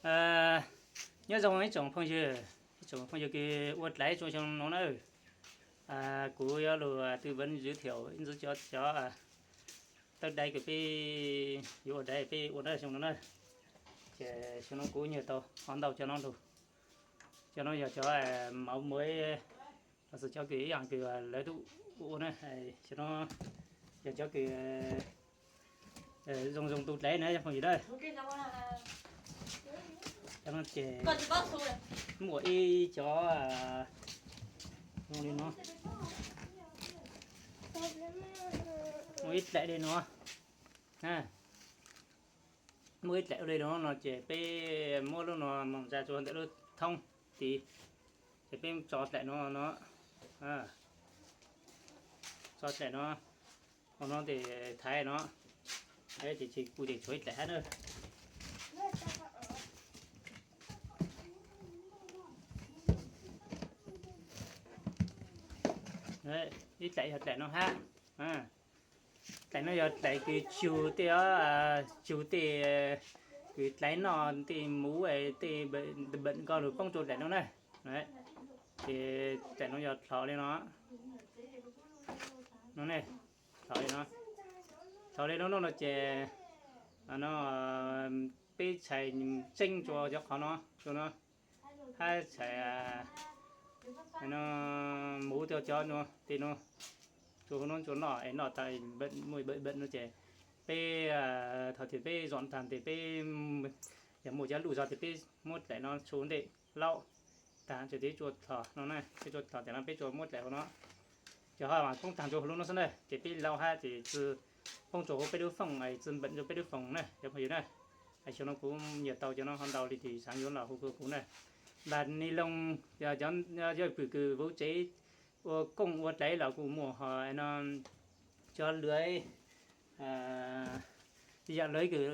Nyob zoo ib tsoom phooj ywg, ib tsoom phooj ywg kws ua dlaiv tso xyoo no na. Kuv yuav lug tư vấn giới thiệu ib ntsis cov, cov tawb daiv kws peb yuav ua daiv peb ua na xyoo no na. Ces xyoo no kuv nyuag tau ho ntau cov no lug. Cov no yog cov mauv muaj, los sis cov kws ib yam kws lawv tub ua na. Cov no yog cov kws zoo zoo tu dlaiv na cov phooj ywg na. Cov no ces muaj ib cov zoo li no, muaj ib dlaim li no. Muaj ib dlaim li no no ces peb muab lub no mus ntsa tsua ntawm lub thoob tid, ces peb tso dlaim no no, tso dlaim no, hauv no ces thaiv no, ces tsis kuj ces tshuav ib dlaim hab na. Ib dlaim yog dlaim no hab. Dlaim no yog dlaim kws tsug tej, tsug tej kws dlaiv noj tej muv tej npam ko lug poob rua dlaim no na. Ces dlaim no yog dlhov li no, no ne, dlhov li no, dlhov li no no ces no peb txhais tseeb tsua cov qhov no, tsua no, hab txhais no muv tej cov no tej no, tsua hauv no tsua noj es noj tas muaj npam npam no ces peb thaum twg peb zom tag tes peb yog muaj cov luj zog tes peb muab dlaim no tsua ntej laub tag ces peb tsua dlhov no na, peb tsua dlhov tas no peb tsua muab dlaim hauv no. Ces ho mas poob tag tsua hauv lub no xwb na ces peb laub hab ces tsi poob tsua hauv peb lub fooj, tsi npam tsua peb lub fooj na cov phooj ywg na. Xyoo no kuv nyuam tau cov no ho ntau li tes xaav yuav los hu kuv na. Npam ni loo, yog pwm kws vuv tsev ua kooj ua dlaiv los kuj muaj ho no cov lwm yam lawv kws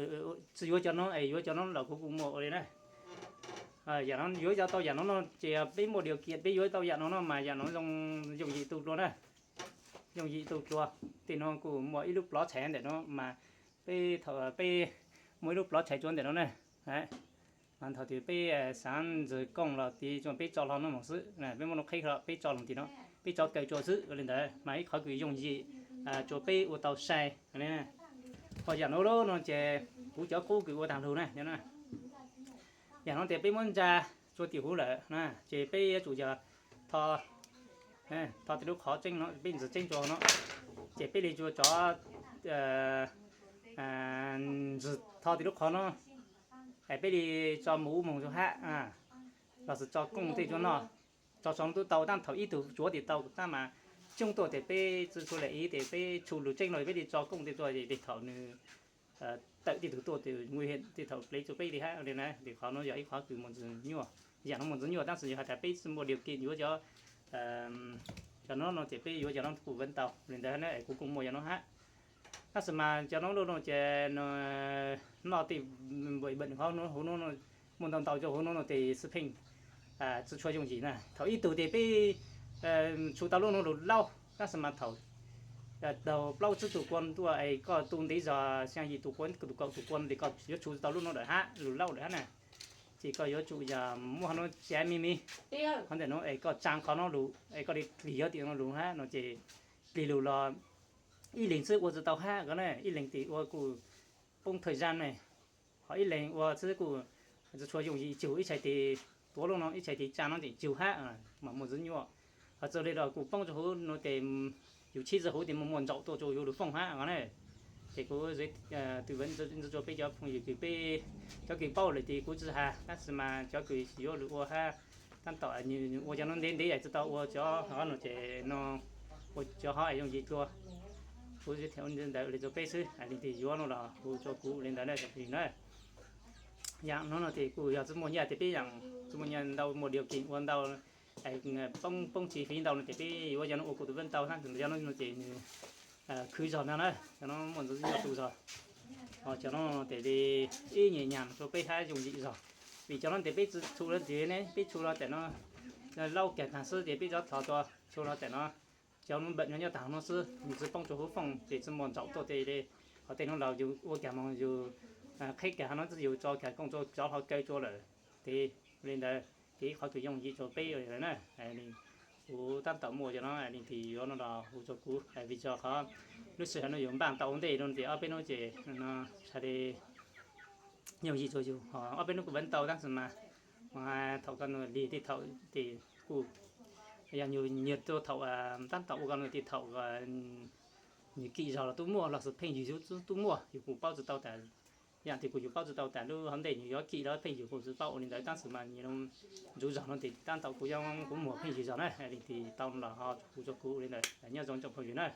tsi yuav cov no es yuav cov no los kuv kuj muaj ua li na. Yam no yuav tau yam no no ces peb muaj điều kiện peb yuav tau yam no no mas yam no zoo yooj yim tu dlua na. Yooj yim tu dlua. Tej no kuj muaj ib lub plov tshais ntawm no mas peb thaum peb muaj ib lub plov tshais tsua ntawm no na. Mas thaum twg peb xaav ntxig kooj los tis tsua peb tso hlo no moog xwb, peb muaj nuj qheb hlo peb tso loo tim no, peb tso kaw tsua xwb li ntawd mas ib qhov kws yooj yim tsua peb ua tau sai. Ho yam no no ces kuv cov qub kws ua taag lug na, yam no tes peb muab ntsa tsua tim huv lawm na ces peb yuav tsum yog tho, tho tim lub qhov tseeb no, peb ntxig tseeb tsua no ces peb li tsua tso, ntxig tho tim lub qhov no es peb li tso muv moog tsua hab los sis tso kooj tej tsua noj, tso tso tub tau tab thaum ib tug tsuav tes tau tab mas coob tuaj tes peb tsi tshua le ib tes peb tshu lug tseeb no peb li tso kooj tej tsua tes thaum nws tawm tej tug tuaj tes nguy hiểm tej thaum plev tsua peb li hab li na. Tes qhov no yog ib qhov kws muaj ntxwg nyuaj, yam no muaj ntxwg nyuaj tab sis yog has tas peb tsi muaj điều kiện yuav cov, cov no no ces peb yuav cov no kuj vwm tau li ntawd na, kuv kuj muaj yam no hab. Tab sis mas cov no lub no ces noj tej npam qhov no huv no, muaj ntau ntau tsua huv no no tes xwb pheej tsi tshua yooj yim na. Thaum ib tug tes peb tshu tau lub no lug laub tab sis mas thaum taug plaub tsib tug kua tuaj es koj tu ntev zog xyaa yim tug kua, kaum tug kua tes koj yuav tshu tau lub no lawm hab, lug laub lawm hab na. Ces koj yuav tsum yog muab qhov no tsav me me, qhov ntawm no es koj tsaa qhov no lug es koj li dlig yog tim no lug hab no ces dlig lug los ib leeg xwb ua tsi tau hab ko na, ib leeg tes ua kuj poob thời gian ne. Ho ib leeg ua xwb kuj tsi tshua yooj yim, cug ib txhais tes tuav lub no ib txhais tes tsaa no ces cug hab mas muaj ntxwg nyuaj. Ho txawm li los kuj poob tsua huv no tes yus chib txwj huv tes muaj muaj ntsaum tuaj tsua yus lub fooj hab ko na. Ces kuv tư vấn ntxuav tsua peb cov phooj ywg kws peb, cov kws paub lawm tes kuv tsi has tab sis mas cov kws yuav lug ua hab tab tom ua cov no ntev ntev es tsi tau ua cov hov no ces no ua cov hov es yooj yim dlua. Kuv giới thiệu ntawd li tsua peb xwb, leej twg yuav no los hu tsua kuv li ntawd na cov phooj ywg na. Yam no no tes kuj yog tsi muaj nyaj tes peb yam tsi muaj nyaj ntau muaj điều kiện ua ntau, poob poob chi phí ntau no tes peb yuav cov no ua kuv tư vấn tau hab, cov no no ces nws khwv zog no na, cov no muaj ntxwg nyuaj tu zog. Ho cov no tes li ib nyuag nyam tsua peb hab yooj yim zog. Vim cov no tes peb tsi tshu lawm tes ne, peb tshu los tes no laub kag taag xwb tes peb tso dlhov tsua tshu los tes no cov npam nyob taag no xwb, nws tsi poob tsua huv fooj ces tsi muaj ntsaum tuaj tes li. Ho tej no los yus ua kag moog yus qheb kag no yus tso kag kooj rua cov hlo kaw rua lawm. Tes li ntawd, tes ib qhov kws yooj yim rua peb lawm na. Kuv tab tom muaj cov no, leej twg yuav no los hu rua kuv, vim rua qhov lub sij hawm no yus npaj tau ua ntej no tes ob peb hnub ces no txhad li yooj yim rua yus. Ob peb hnub kuj npaj tau tab sis mas thaum koj nws lig tej thaum tes kuj yog nws nyiag tuaj thaum tab tom ua koj nws tej thaum nws kim zog los tub muaj los xwb pheej yug tub muaj, yus kuj paub tsi tau tas, yam twg kuj yus paub tsi tau tas lub hauv ntej nws yuav kim los pheej yug kuj tsi paub ua li ntawd tab sis mas nws ntsuv zog no tes tab tom kuv yuav kuv muag pheej yug zog na. Leej twg tau los ho hu rua kuv li ntawd, nyob zoo tsoom phooj ywg na.